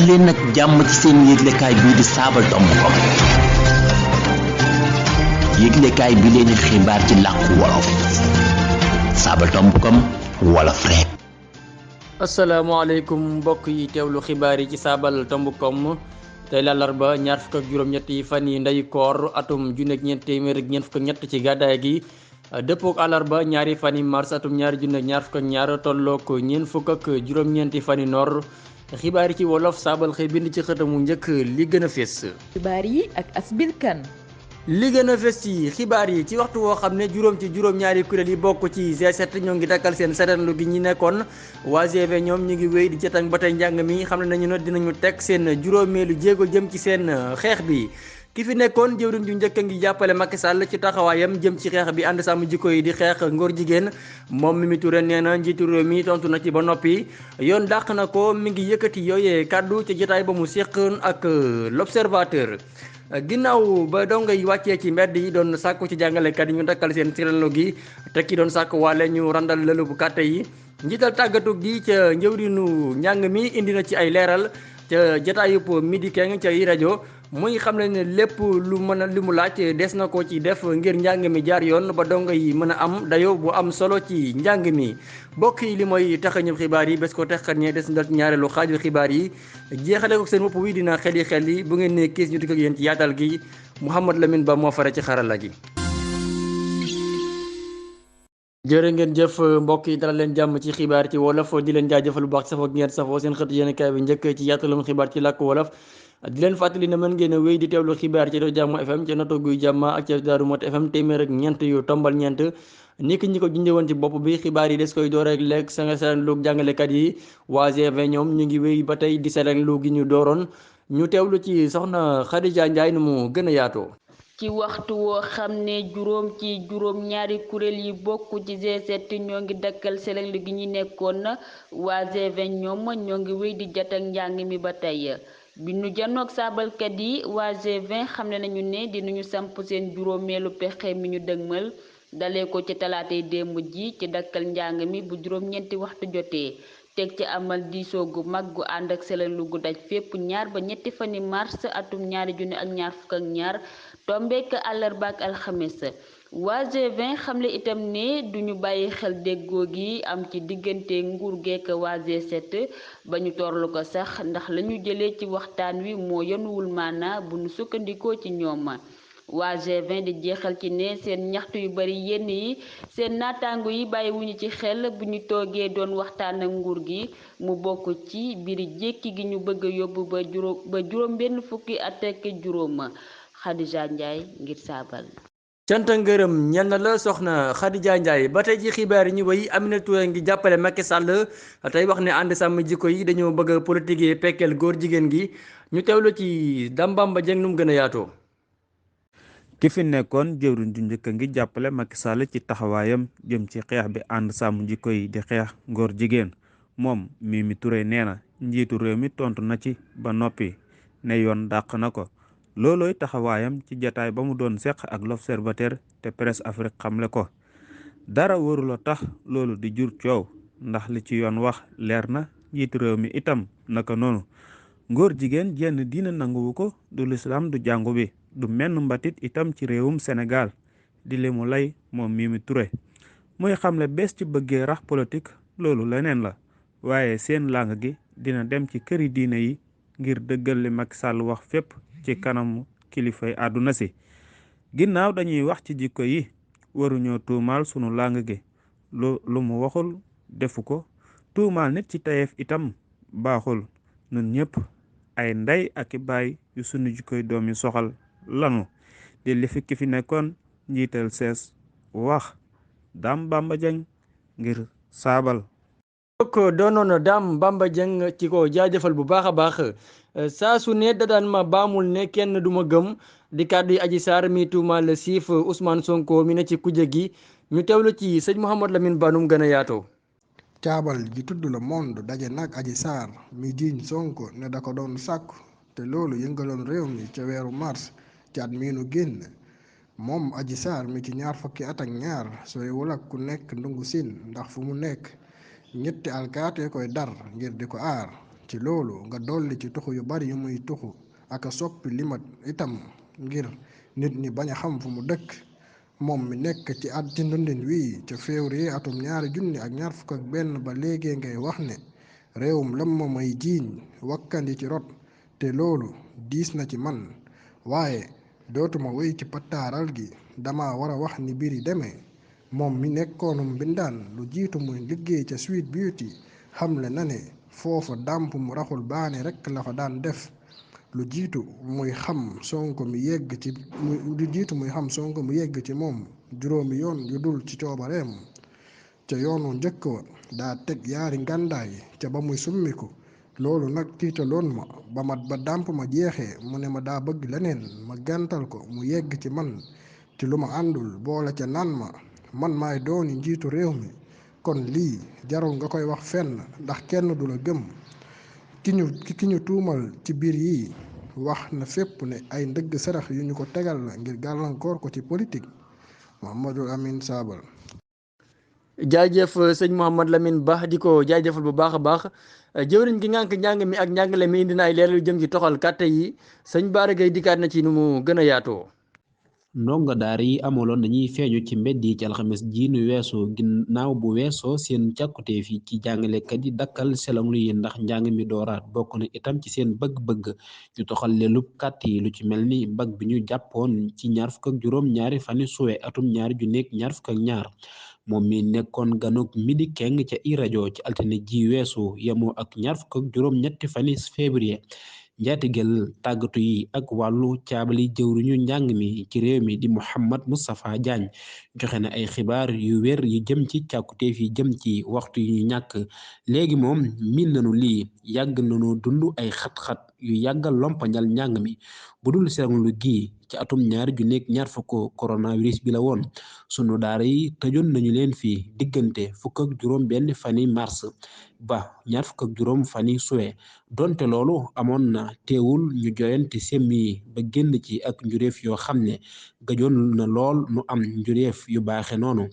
leen nag jàmm ci seen yëglekaay bii di saabal.com yëglekaay bi leen xibaar ci làkku wolof saabal.com wolof rek. asalaamaaleykum mbokk yi teewlu xibaar yi ci saabal.com tey àllarba ñaar fukk ak juróom-ñetti fan yi ndeyu koor atum junni ak ñeent téeméer ak ñeent fukk ak ñett ci gàddaay gi dëppook àllarba ñaari fan yi mars atum ñaari junni ak ñaar fukk ak ñaar tollook ñeent fukk ak juróom-ñeenti fan yi noor xibaar yi ci wolof saabal xëy bind ci xëtamu njëkk li gën a fés. xibaar yi ak Asbil Kan. li gën a fës ci xibaar yi ci waxtu woo xam ne juróom-ñaari kuréel yi bokk ci G7 ñoo ngi dakkal seen satanlu gi ñi nekkoon waa G20 ñoom ñu ngi wéy di jëtang ba tey njàng mi xam ne nañu ne dinañu teg seen juróomeelu jéego jëm ci seen xeex bi ki fi nekkoon jëwriñ ju njëkk a ngi jàppale Macky Sall ci taxawaayam jëm ci xeex bi ànd sàmm jikko yi di xeex ngóor jigéen moom Mimi Touré nee na njiitu réew mi tontu na ci ba noppi yoon dàq na ko mi ngi yëkkati yooyee kàddu ci jotaay ba mu séqoon ak l'Observateur. ginnaaw ba donga yi wàccee ci mbedd yi doon sàkku ci jàngalekat yi ñu dakkal seen siralo gi te ki doon sàkku waale ñu randal lëlu bu kàtte yi njiital tàggatu gi ca njëwrinu njàng mi indi na ci ay leeral ca jotaayub midi keng ca yi rajo muy xam ne lépp lu mu laaj des na ko ci def ngir njàng mi jaar yoon ba donga yi mën a am dayo bu am solo ci njàng mi bokk yi li mooy taxañu xibaar yi bés ko texkat ñee des ndal ñaareelu xaaju xibaar yi jeexale ko seen bopp wi dina xel yi bu ngeen ne kiis ñu dikk ak yéen ci yaatal gi Mouhamed Lamine Ba moo fare ci xarala gi. jërë ngeen jëf mbokk yi dara leen jàmm ci xibaar ci wolof di leen jaajëfal bu baax safoo ngeen safoo seen xët yéen kaay bi njëkk ci yaatalum xibaar ci làkk wolof di leen fàttali ne mën ngeen a wéy di teewlu xibaar ci rajo Jàmm FM ca Notto Guy Jàmm ak ca Daaru Mot FM téeméer ak ñeent yu tombal ñeent ni ki ñi ko junjee ci bopp bi xibaar yi des koy door rek léeg seen lu jàngalekat yi waa G20 ñoom ñu ngi wéy ba tey di seen lu gi ñu dooroon ñu teewlu ci soxna Khadija Ndiaye nu mu gën a yaatoo. ci waxtu woo xam ne juróom ñaari kuréel yi bokk ci G7 ñoo ngi dakkal seleng gi ñu nekkoon waa G20 ñoom ñoo ngi wéy di jat ak njàng mi ba tey bi ñu janoog saabalkat yi waa G20 xam ne nañu ne dinañu samp seen juróomeelu pexe mi ñu dëgmal dalee ko ci talaatay démb ji ci dakkal njàng mi bu juróom-ñeenti waxtu jotee teg ci amal diisoo gu mag gu ànd ak seleng gu daj fépp ñaar ba ñetti fani mars atum ñaari junni ak ñaar fukk ak ñaar tombeek àllarba ak alxames waa G20 xamle itam ne duñu bàyyi xel déggoo gi am ci diggante nguur gekk waa G7 ba ñu torlu ko sax ndax lañu jëlee ci waxtaan wi moo yenuwul maana bu ñu sukkandikoo ci ñoom waa G20 di jeexal ci ne seen ñaxtu yu bari yenn yi seen naataango yi bàyyiwuñu ci xel bu ñu toogee doon waxtaan ak nguur gi mu bokk ci biir jékki gi ñu bëgg a yóbbu ba juróom benn fukki at ak juróom Khadija Ndiaye ngir saabal. canta ngërëm ñenn la soxna Khadija Ndiaye ba tey ci xibaar yi ñu wéy Aminata Touré ngi jàppale Macky Sall tey wax ne ànd sàmm jikko yi dañoo bëgg a politique yi pekkeel góor jigéen gi ñu teewlu ci Dambamba Dieng nu mu gën a yaatoo. ki fi nekkoon jëwriñ ju njëkk ngi jàppale Macky Sall ci taxawaayam jëm ci xeex bi ànd sàmm jikko yi di xeex góor jigéen moom Mimi Touré nee na njiitu réew mi tontu na ci ba noppi ne yoon dàq na ko. loolooy taxawaayam ci jataay ba mu doon seq ak l'Observateur te Presse Afrique xamle ko dara warula tax loolu di jur coow ndax li ci yoon wax leer na njiitu réew mi itam naka noonu ngóor jigéen jenn diina nanguwu ko du lislaam du jàngu bi du menn mbatit itam ci réewum Sénégal di li mu lay moom Mimi Touré muy xamle bés ci bëggee rax politique loolu leneen la waaye seen làng gi dina dem ci këri diine yi ngir dëggal li Macky Sall wax fépp ci kanamu kilifay àdduna si ginnaaw dañuy wax ci jikko yi waruñoo tuumaal sunu làng gi lu mu waxul defu ko tuumaal nit ci tayeef itam baaxul nun ñëpp ay ndey ak i baay yu sunu jikkoy doom yi soxal lanu di li fi ki fi nekkoon njiital sees wax Dambamba Dieng ngir saabal. ko doonoon Dambamba Dieng ci ko jaajëfal bu baax a baax saa su ne da daan ma baamul ne kenn du ma gëm di kàddu yi Adji Sarr mi tuumaal siif Ousmane Sonko mi ne ci kuje gi ñu teewlu ci sëñ Mouhamed Lamine Ba nu mu gën a yaatoo. caabal ji tudd Le Monde daje nag Adji Sarr mi jiiñ Sonko ne da ko doon sàkku te loolu yëngaloon réew mi ca weeru mars ci at miinu génn moom Adji Sarr mi ci ñaar fukki at ak ñaar sooywul ak ku nekk ndungu siin ndax fu mu nekk ñetti alkaate koy dar ngir di ko aar ci loolu nga dolli ci tuxu yu bari yu muy tuxu ak a soppi limat itam ngir nit ñi bañ a xam fu mu dëkk. moom mi nekk ci at ci ndundin wii ca février atum 2021 ba léegi ngay wax ne réewum lam ma may jiiñ wakkandi ci rot te loolu diis na ci man waaye dootuma wéy ci pataaral gi dama war a wax ni mbir yi demee. moom mi nekkoonum mbindaan lu jiitu muy liggéey ca Sweet Beauty xamle na ne foofa dàmp mu raxul baane rekk la fa daan def lu jiitu muy xam Sonko mu yegg ci moom juróomi yoon yu dul ci coobareem. ca yoonu njëkk wa daa teg yaari ngàndaay ca ba muy summiku loolu nag tiitaloon ma ba dàmp ma jeexee mu ne ma daa bëgg leneen ma gàntal ko mu yegg ci man ci lu ma àndul boole ca naan man maay dooni njiitu réew mi kon lii jarul nga koy wax fenn ndax kenn du la gëm. ki ñu tuumal ci biir yi wax na fépp ne ay ndëgg sarax yu ñu ko tegal la ngir gàllankoor ko ci politique. Mouhamadou Amine Sabal. jaajëf sëñ Mouhamad Lamine Ba di ko jaajëfal bu baax a baax jëwriñ gi ngànk njàng mi ak njàngale mi indi na ay leeral yu jëm ci toxal kàtte yi sëñ Bara Gaye dikkaat na ci nu mu gën a yaatoo. ndongo daara yi amaloon dañuy feeñu ci mbedd yi ci alxames ji nu weesoo ginnaaw bu weesoo seen càkkuteef yi ci jàngalekat yi dakkal selanglu yi ndax njàng mi dooraat bokk na itam ci seen bëgg-bëgg ñu toxal lelub kàtt yi lu ci mel ni bag bi ñu jàppoon ci 22 fani suwe atum 2022 moom mi nekkoon ganuk midi keng ca i-rajo ci altine ji weesu yemoo ak 23 fani février njaatigel tàggatu yi ak wàllu caabali jëwriñu njàng mi ci réew mi di Mouhamed Moustapha Diagne joxe na ay xibaar yu wér yu jëm ci càkkuteef yi jëm ci waxtu yu ñàkk léegi moom miin nañu lii yàgg nañu dund ay xat-xat yu yàggal lompañal njàng mi bu dul seranglu gi ci atum 2020 coronavirus bi la woon sunu daara yi tëjoon nañu leen fii diggante 17 fani mars ba 25 fani suwe donte loolu amoon na teewul ñu joyante semmi yi ba génn ci ak njuréef yoo xam ne gëjoon na lool nu am njuréef yu baaxe noonu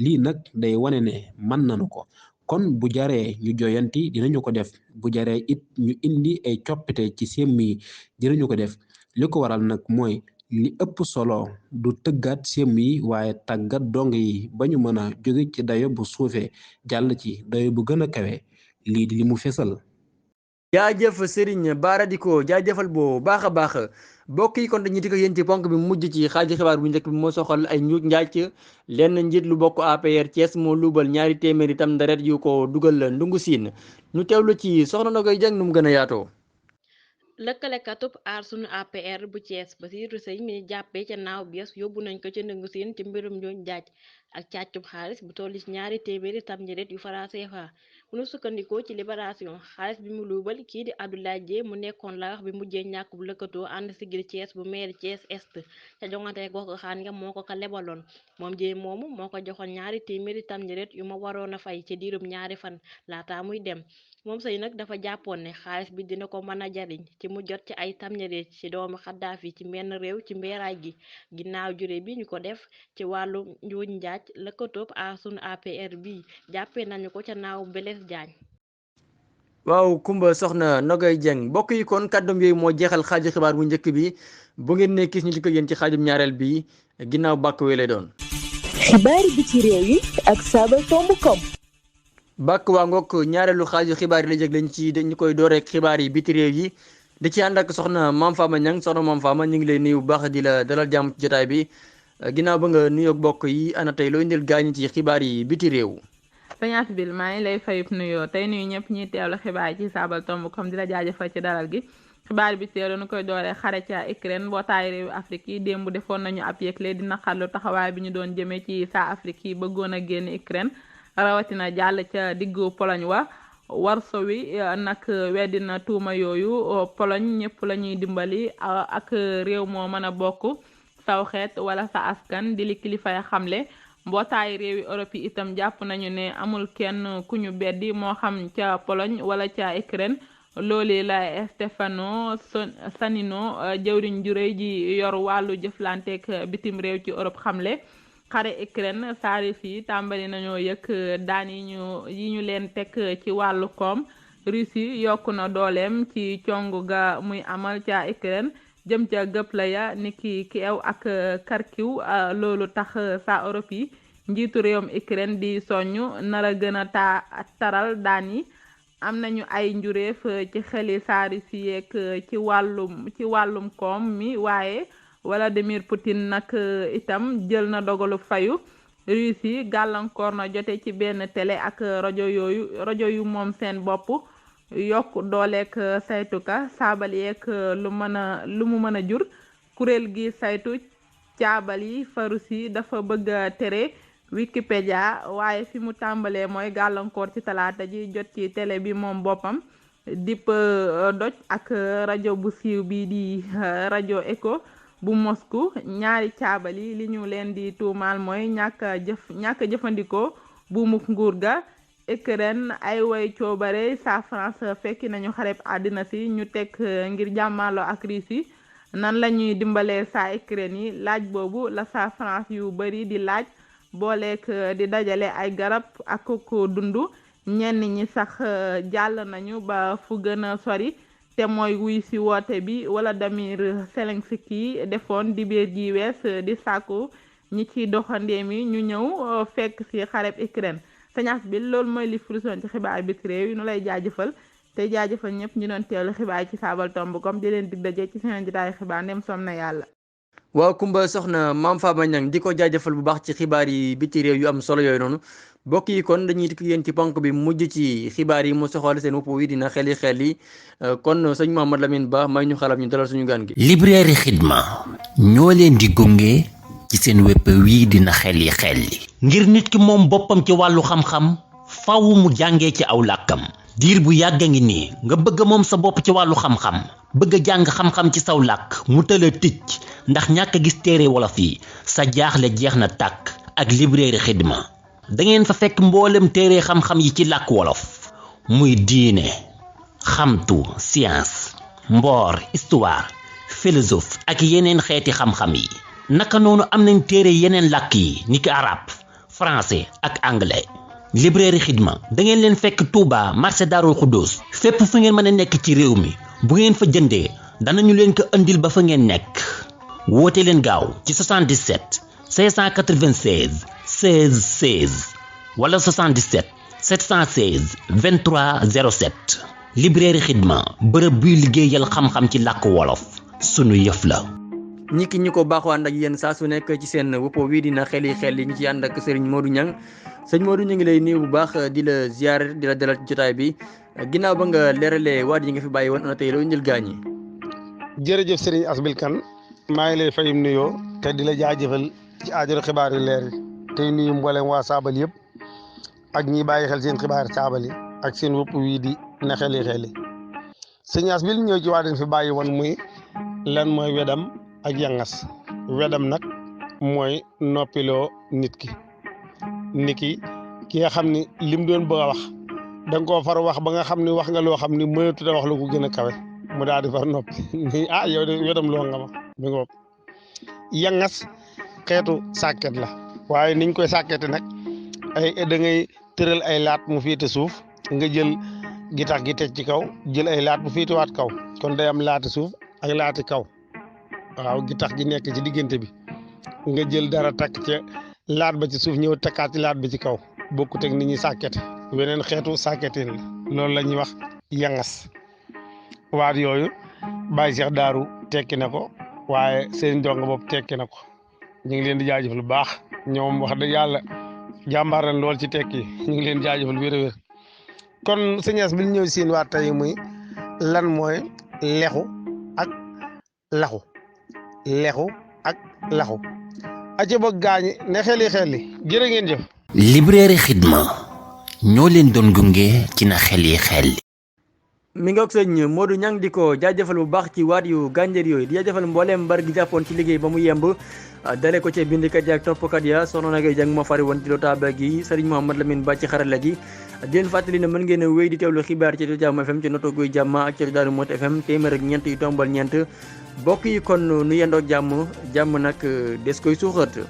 lii nag day wane ne mën nañu ko kon bu jaree ñu joyanti dinañu ko def bu jaree it ñu indi ay coppite ci semmi yi dinañu ko def li ko waral nag mooy li ëpp solo du tëggaat semmi yi waaye tàggat dong yi ba ñu mën a jóge ci dayo bu suufee jàll ci dayo bu gën a kawe lii di li mu fesal. jaajëf Serigne Bara di ko jaajëfal bu baax a baax mbokk yi kon dañuy di ko yéen ci ponk bi mujj ci xaaji xibaar bu njëkk bi moo soxal ay njuuj njaaj lenn njiit lu bokk APR Thiès moo luubal 2 téeméeri tam ndaret yu ko dugal ndungu siin ñu teewlu ci soxna Nogoy Jeng nu mu gën a yaatoo. lëkkalekatub aar sunu APR bu Thiès Bassirou Seye mi jàppee ca naaw bees yóbbu nañ ko ca ndëngu siin ci mbirum njuuj njaaj ak càccub xaalis bu toll ci 2 téeméeri tam njëret yu Fra CFA bu nu sukkandikoo ci libération xaalis bi mu luubal kii di Abdoulaye Dieye mu nekkoon la wax bi mujjee ñàkkub lëkkatoo ànd sigil Thiès bu maire Thiès Est ca jongante gox xaan nga moo ko lebaloon moom Dieye moomu moo ko joxoon 2 téeméeri tam njëret yu ma waroon a fay ci diirum 2 fan laata muy dem moom Seye nag dafa jàppoon ne xaalis bi dina ko mën a jariñ ci mu jot ci ay tamñareet ci doomu Xaddaafi ci menn réew ci mbeeraay gi ginnaaw jure bi ñu ko def ci wàllu njuuj njaaj lëkkatoob aar sunu APR bi jàppee nañu ko ca naaw Blaise Diagne. waaw Kumba soxna Nogoy Jeng mbokk yi kon kàddoom yooyu moo jeexal xaaju xibaar bu njëkk bi bu ngeen ne gis ñu di ko yéen ci xaajum ñaareel bi ginnaaw bàkk wi lay doon. xibaari biti réew yi ak Saba Tomb-Kom. bàkk waa ngoog ñaareelu xaaju xibaar yi la jëg lañ ci dañu koy door rek xibaar yi biti réew yi di ci ànd ak soxna Mame Fama Niang soxna Mame Fama ñu ngi lay nuyu bu baax di la dalal jàmm ci jotaay bi ginnaaw ba nga nuyoog bokk yi ana tey loo indil gaañu ci xibaar yi biti réew. Sañaas bil maa ngi lay fayub nuyoo tey nuyu ñëpp ñuy teewlu xibaar yi ci Saba Tomb-Kom di la jaajëfal ci dalal gi xibaar bi teew nu koy dooree xare ca Ukraine mbootaay réewu Afrique yi démb defoon nañu ab yëgle di naqarlu taxawaay bi ñu doon jëmee ci saa Afrique yi bëggoon a génn Ukraine rawatina jàll ca diggu Pologne wa Varsovie nag weddina tuuma yooyu Pologne ñëpp la ñuy dimbali ak réew moo mën a bokk saw xeet wala sa askan di li kilifay xamle mbootaay réewi Europe yi itam jàpp nañu ne amul kenn ku ñu beddi moo xam ca Pologne wala ca Ukraine loolu la Stefano Sanino jëwriñ ju réy ji yor wàllu jëflanteek bitim réew ci Europe xamle xare Ukraine saarif yi tàmbali nañoo yëg daan yi ñu leen teg ci wàllu koom Russie yokku na dooleem ci congu ga muy amal ca Ukraine jëm ca Gëplaya niki Kiev ak Kharkiv loolu tax sa Europe yi njiitu réewum Ukraine di soññ nara gën a taral daan yi am nañu ay njureef ci xeli saa Russie yeeg ci wàllum koom mi waaye Vladimir Poutine nag itam jël na dogalu fayu Russie gàllankoor na jote ci benn télé ak rajo yu moom seen bopp yokk dooleek saytuka saabal yeeg lu mu mën a jur kuréel gi saytu caabal yi fa Russie dafa bëgg a tere Wikipédia waaye fi mu tàmbalee mooy gàllankoor ci talaata ji jot ci télé bi moom boppam dip doj ak rajo bu siiw bi di rajo Echo bu Moscou ñaari caabal yi li ñu leen di tuumaal mooy ñàkk jëfandikoo buumuk nguur ga Ukraine ay way coobare sa France fekki nañu xareb àddina si ñu teg ngir jàmmaloo ak Russie nan la ñuy dimbalee sa Ukraine yi laaj boobu la sa France yu bari di laaj booleek di dajale ay garab ak ko dundu ñenn ñi sax jàll nañu ba fu gën a sori te mooy wuy si woote bi Volodymyr Zelensky defoon dibéer ji wees di sàkku ñi ci doxandeem yi ñu ñëw fekk si xareb Ukraine sañaas bi loolu mooy li furusoon ci xibaar bi ci réew yi nu lay jaajëfal te jaajëfal ñëpp ñu doon teewlu xibaar ci sabaltomb.com di leen dig daje ci seen jotaay xibaar ndem som na yàlla. waaw Kumba soxna Mame Fama Niang di ko jaajëfal bu baax ci xibaar yi bi ci réew yu am solo yooyu noonu bokk yi kon dañuy tikk yéen ci ponk bi mujj ci xibaar yi mu soxal seen wupp wi dina xel yi kon sëñ Mouhamed Lamine Ba may ñu xalam ñu dalal suñu gan gi. Librairie Xidma ñoo leen di gunge ci seen wépp wii dina xel yi ngir nit ki moom boppam ci wàllu xam-xam faaw mu jàngee ci aw làkkam diir bu yàgg ngi nii nga bëgg moom sa bopp ci wàllu xam-xam bëgg a jàng xam-xam ci saw làkk mu tëla ticc ndax ñàkk a gis téere wolof yi sa jaaxle jeex na tàkk ak Librairie Xidma da ngeen fa fekk mboolem téere xam-xam yi ci làkk wolof muy diine xamtu science mboor histoire philosophe ak yeneen xeeti xam-xam yi naka noonu am nañ téere yeneen làkk yi niki arab français ak anglais Librairie Xidma da ngeen leen fekk Touba marché Darou Khoudoss fépp fu ngeen mën a nekk ci réew mi bu ngeen fa jëndee danañu leen ko andil ba fa ngeen nekk woote leen gaaw ci 77 596 16 16 wala 77 716 23 07 Librairie Xidma bërëb buy liggéeyal xam-xam ci làkk wolof sunu yëf la. ñi ñu ko baaxoo ànd ak yéen saa su nekk ci seen woppo wi dina xel yi ñu ci ànd ak Serigne Modou Niang sëñ Modou ñu ngi lay nuyu bu baax di la ziar di la dalal ci jotaay bi ginnaaw ba nga leeralee waat yi nga fi bàyyi woon ana tey loo indil gaañi. jërëjëf Serigne Asbil Kane maa ngi lay fayum nuyoo te di la jaajëfal ci aajoru xibaar yu leer yi tey nuyu mboolem waa saabal yëpp ak ñi bàyyi xel seen xibaar saabal yi ak seen wopp wii di na xel yi sëñ Asbil ñëw ci waa dañ fi bàyyi woon muy lan mooy wedam ak yangas wedam nag mooy noppiloo nit ki ki nga xam ni lim doon bëgg a wax da nga koo far wax ba nga xam ni wax nga loo xam ni mënatu da wax lu ko gën a kawe mu daal di far noppi ni yow de wedam loo nga ma mi nga yangas xeetu sàkket la waaye niñ koy sàkkete nag da ngay tëral ay laat mu féete suuf nga jël gitax gi teg ci kaw jël ay laat mu féetewaat kaw kon day am laati suuf ak laati kaw waaw gitax gi nekk ci diggante bi nga jël dara takk ca laat ba ci suuf ñëw takkaat ci laat bi ci kaw bokkut ak nit ñi sàkkete weneen xeetu sàkketin la loolu la ñuy wax yangas waat yooyu Baye Cheikh Daaru tekki na ko waaye seen donga bopp tekki na ko ñu ngi leen di jaajëfal lu baax ñoom wax dëgg yàlla jàmbaar nañ lool ci tekki ñu ngi leen jaajëfal wér-wér kon sëñees bi ñu ñëw siin waat tey muy lan mooy lexu ak laxu aca ba gaañi ne xeli jërë ngeen jëf. Librairie Xidma ñoo leen doon gunge ci na xel yi mi nga ak sëñ Modou Niang di ko jaajëfal bu baax ci waat yu gànjar yooyu di jaajëfal mbooleem mbar gi jàppoon ci liggéey ba mu yemb dale ko ci bindkat yi ak toppkat ya soxna Nagay Jang moo fari woon ci lotable gi Serigne Mouhamed Lamine Ba ci xarala gi di leen fàttali ne mën ngeen a wéy di teewlu xibaar ci Jàmm FM ci noto guy jàmm ak ci Daaru Mot FM téeméer ak ñeent yu tombal ñeent bokk yi kon nu yendoo jàmm nag des koy suuxat